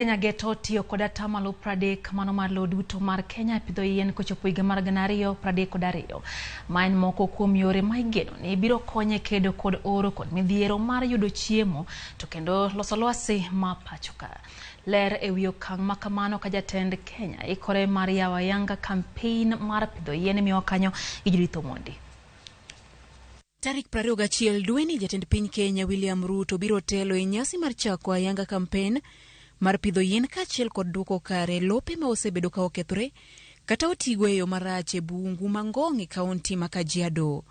Kenya geto tiyo kod atamalo 30 mano mar lowo duto mar Kenya e pidho yien kochopo higa mar 2032. Ma en moko kuom yore ma igeno ni biro konye kedo kod oro kod midhiero mar yudo chiemo to kendo loso lwasi ma pacho ka. Ler e wi okang' ma kamano ka jatend Kenya ikore mar yawo ayanga kampein mar pidho yien imiyowa kanyo gi Judith Omondi. Tarik 21 dweni jatend piny Kenya William Ruto biro telo e nyasi mar chako ayanga kampen mar pidho yien kaachiel kod duoko kare lope ma osebedo ka okethore kata otigo e yo marach e bungu ma Ngong e kaunti ma Kajiado.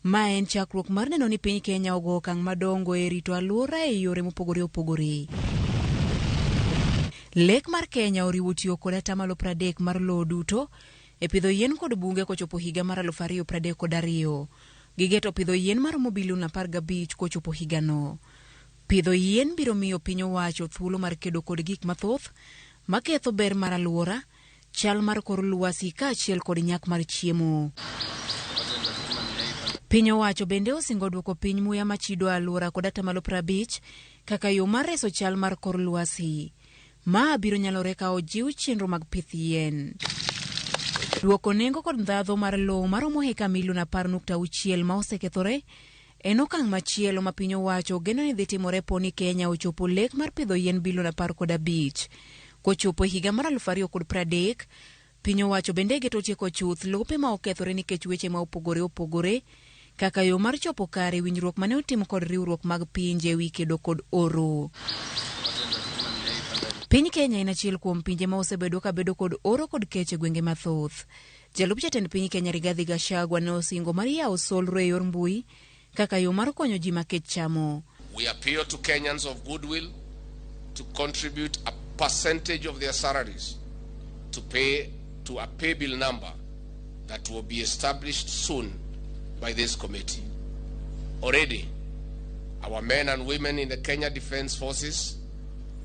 Ma en chakruok mar neno ni piny Kenya ogo okang' madongo e rito alwora e yore mopogore opogore. Lek mar Kenya oriwo tiyo kod atamalo 30 mar lowo duto e pidho yien kod bunge kochopo higa mar 2032. Gigeto pidho yien maromo bilion 15 kochopo higano. Pidho yien biro miyo piny owacho thuolo mar kedo kod gik mathoth maketho ber mar alwora, chal mar kor lwasi kaachiel kod nyak mar chiemo. Piny owacho bende osingo duoko piny muya machido alwora kod atamalo 50 kaka yo mar reso chal mar kor lwasi. Ma biro nyalore ka ojiw chenro mag pith yien. Duoko nengo kod ndhadho mar lowo maromo heka milion 10.6 ma osekethore en okang' machielo ma piny owacho geno ni dhi timore po ni Kenya ochopo lek mar pidho yien bilion 15. Kochopo e higa mar 2030, piny owacho bende geto tieko chuth lope ma okethore nikech weche ma opogore opogore kaka yo mar chopo kare winjruok mane otim kod riwruok mag pinje ewi kedo kod oro. Piny Kenya en achiel kuom pinje ma osebedo ka bedo kod oro kod kech e gwenge mathoth. Jalup jatend piny Kenya Rigathi Gachagua ne osingo mar yawo solro e yor mbui kaka yo mar konyo ji ma kech chamo. We appeal to Kenyans of goodwill to contribute a percentage of their salaries to pay to a pay bill number that will be established soon by this committee. Already, our men and women in the Kenya Defence Forces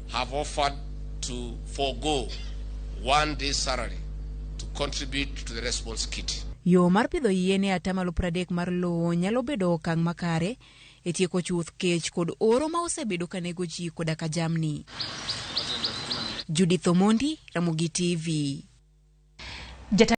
have offered to forego one day's salary to contribute to the response kitty. Yo mar pidho yien e atamalo 30 mar lowo nyalo bedo okang' makare e tieko chuth kech kod oro ma osebedo ka nego ji koda ka jamni. Judith Omondi, Ramogi TV.